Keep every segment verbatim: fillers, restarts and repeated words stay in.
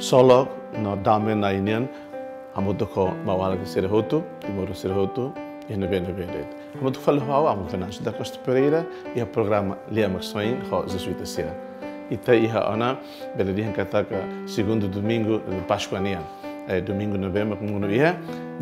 Ksolok no dame Na'i nian hamutuk ho maluk sira hotu, timoroan sira hotu, iha ne'ebé-ne'ebé de'it. Hamutuk fali ho ha'u, Amo Venâncio da Costa Pereira, iha programa Lia Maksoin ho Jesuita sira. Ita iha ona, bele dehan katak segundu domingu de Páskua nian. Eh, domingu ne'ebé mak monu iha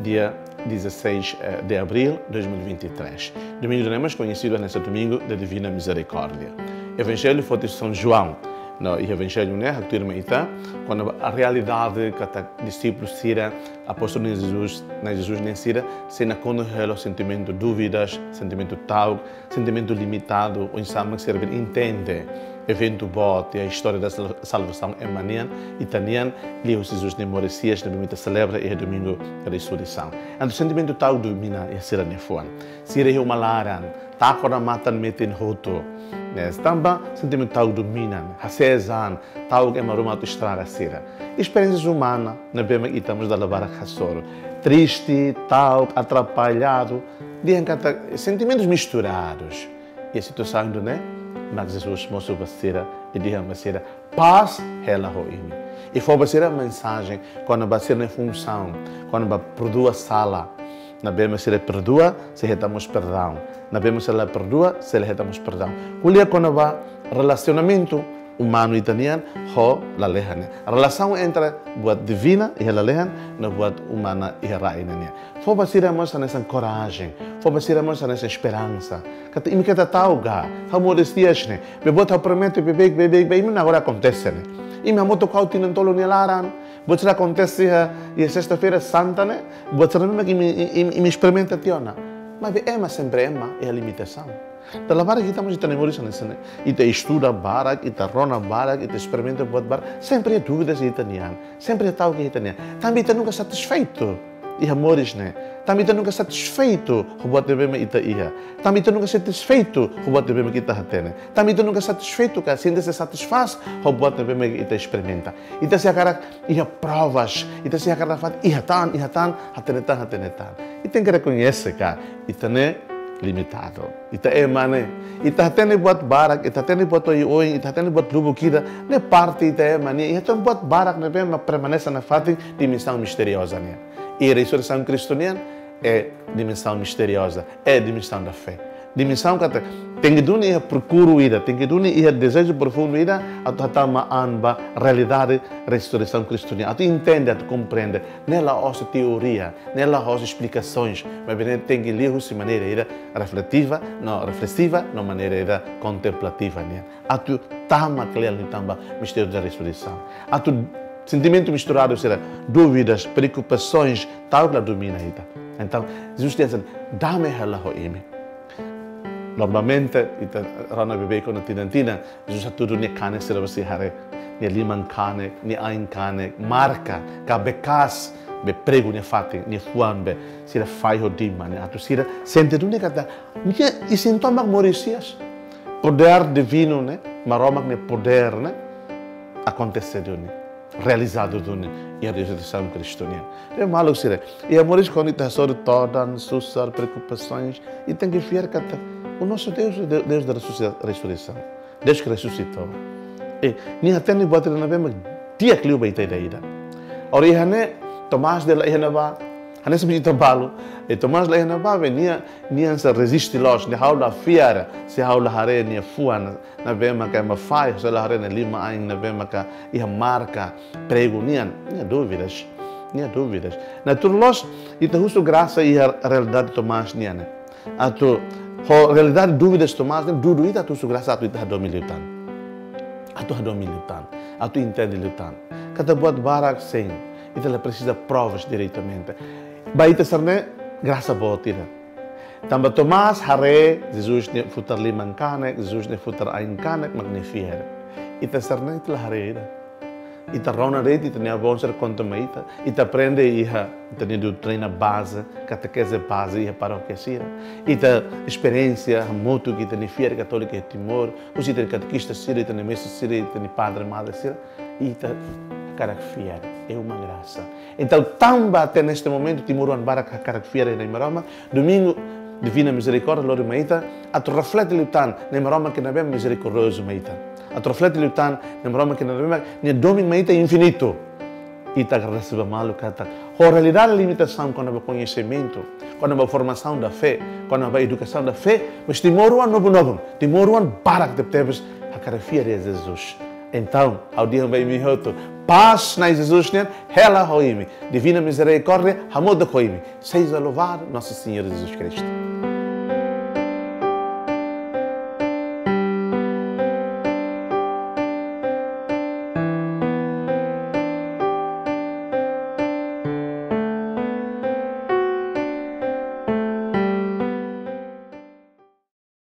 dia dezasseis, eh, de abril de dois mil e vinte e três. Domingu ne'e mós koñesidu hanesan Domingu da Divina Misericórdia. Evanjellu foti São João. No iha Evanjellu ne'e haktuir mai ita kona-ba realidade katak dixípulu sira, apóstolu Na'i Jesus, Na'i Jesus nian sira, sei nakonu hela ho sentimentu dúvidas, sentimentu ta'uk, sentimentu limitadu, oinsá mak sira bele entende eventu boot iha istória da sal-, salvasaun ema nian, ita-nian, liuhusi Jesus nia moris-hi'as ne'ebé mak ita selebra iha Domingu da Resureisaun. Entaun sentimentu ta'uk domina iha sira-nia fuan. Sira iha uma laran, takor ona matan metin hotu. Ne'e tanba sentimentu ta'uk domina, hasees an, ta'uk ema ruma atu estraga sira. Esperiénsia umana ne'ebé mak ita mós dala barak hasoru. Triste, ta'uk, atrapalladu, dehan katak sentimentus misturadus. Iha situasaun ida-ne'e, mak Jesus mosu ba sira, i dehan ba sira, pás hela ho imi. I fó ba sira mensajen kona-ba sira-nia funsaun, kona-ba perdua sala, ne'ebé mak sira perdua, sei hetan mós perdaun. Ne'ebé mak sira la perdua, sei la hetan mós perdaun. Ko'alia kona-ba relasionamentu umanu ita-nian ho lalehan ne'e. Relasaun entre buat divina iha lalehan no buat umana iha rai ne'e nian. Fó ba sira mós hanesan korajen, fó ba sira mós hanesan esperansa. Katak imi keta ta'uk ka, ha'u moris-hi'as ne'e. Buat ha'u promete beibeik, beibeik, beibeik, imi agora akontese ne'e. Imi hamutuk ho ha'u tinan tolu nia laran, buat sira akontese iha, iha Sesta-feira Santa ne'e, buat sira ne'ebé mak imi, imi, imi esperimenta tiha ona. Maibé ema sempre ema, iha limitasaun. Dala barak ita mós ita-nia moris hanesan ne'e. Ita estuda barak, ita rona barak, ita esperimenta buat barak. Sempre iha dúvidas iha ita-nian. Sempre iha ta'uk iha ita-nian. Tanba ita nunka satisfeitu iha moris ne'e. Tanba ita nunka satisfeitu ho buat ne'ebé mak ita iha. Tanba ita nunka satisfeitu ho buat ne'ebé mak ita hatene. Tanba ita nunka satisfeitu ka sente sei satisfás ho buat ne'ebé mak ita esperimenta. Ita sei hakarak iha provas, ita sei hakarak nafatin iha tan, iha tan, hatene tan, hatene tan. Ita tenke rekoñese katak ita ne'e limitadu. Ita ema ne'e. Ita hatene buat barak, ita hatene buat oioin, ita hatene buat lubuk ida, ne'e parte ita ema nian. Iha tan buat barak ne'ebé mak permanese nafatin dimensaun misterioza nian. I resureisaun Kristu nian, é dimensaun misterioza, é dimensaun da fé. Dimensaun katak tenke duni iha prokura ida, tenke duni iha dezeju profundu ida, atu hatama an ba realidade resureisaun Kristu nian. Atu entende, atu komprende, ne'e la'ós teoria, ne'e la'ós esplikasoens, maibé ne'e tenke liuhusi maneira ida refletiva, no reflexiva, no maneira ida kontemplativa nian. Atu tama kle'an liután ba mistériu da resureisaun. Atu sentimentu misturadu sira, dúvidas, preokupasoens, ta'uk la domina ita. Entaun, Jesus dehan hanesan, dame hela ho imi. Normalmente, ita rona beibeik ona tinan-tinan, Jesus hatudu nia kanek sira ba sira haree. Nia liman kanek, nia ain kanek, marka, ka bekas, be pregu nia fatin, nia fuan be, sira fahe ho diman ne'e, atu sira sente duni katak, nia isin tomak moris-hi'as. Podér divinu ne'e, Maromak nia podér ne'e, akontese duni, realizadu duni, iha resureisaun Kristu nian. Ne'e maluk sira, iha moris kuandu ita hasoru todan, susar, preokupasoens, ita tenke fiar katak, o nosso Deus é Deus, Deus da ressurrei-, ressurreição. Deus que ressuscitou. I, nia hatene buat ida ne'ebé mak di'ak liu ba ita ida-idak. Agora iha ne'e, Tomás dehan la iha ne'ebá, hanesan ita balu, i Tomás la iha ne'ebá, be nia, nia sei reziste loos, nia ha'u la fiar, se ha'u la haree nia fuan, ne'ebé maka ema fahe, se la haree nia liman ain, ne'ebé maka iha marka, pregu nian, nia dúvidas, nia dúvidas. Ne'e tuir loos, ita husu grasa iha realidade Tomás nian ne'e. Atu, ho realidade dúvidas Tomás ne'e, dudu ita atu husu grasa atu ita hadomi liután. Atu hadomi liután, atu entende liután. Katak buat barak sein, ita la presiza provas diretamente. Ba ita sira-ne'e, grasa boot ida. Tanba Tomás haree, Jesus nia futar liman kanek, Jesus nia futar ain kanek, mak nia fiar. Ita sira-ne'e, ita la haree ida. Ita rona de'it, ita-nia avón sira konta mai ita. Ita aprende iha, ita-nia doutrina baze, katekeze baze iha parókia sira. Ita esperiénsia hamutuk ho ita-nia fiar katólika iha Timor. Husi ita-nia katekista sira, ita-nia mestre sira, ita-nia padre, madre sira. Ita hakarak fiar, é uma graça. Entaun, tanba até neste momento, timoroan barak hakarak fiar iha Na'i Maromak, Domingu Divina Mizerikórdia lori mai ita, atu reflete liután Na'i Maromak ne'ebé mizerikordiozu mai ita. Atu reflete liután Na'i Maromak ne'ebé nia domin mai ita infinitu. Ita agradese ba malu katak ho realidade limitasaun kona-ba koñesimentu, kona-ba formasaun da fé, kona-ba edukasaun da fé, mas timoroan nobu-nobun, timoroan barak tebetebes hakarak fiar iha Jesus. Entaun, ha'u dehan ba imi hotu, pás Na'i Jesus nian hela ho imi, Divina Mizerikórdia hamutuk ho imi. Seja louvado nosso Senhor Jesus Cristo.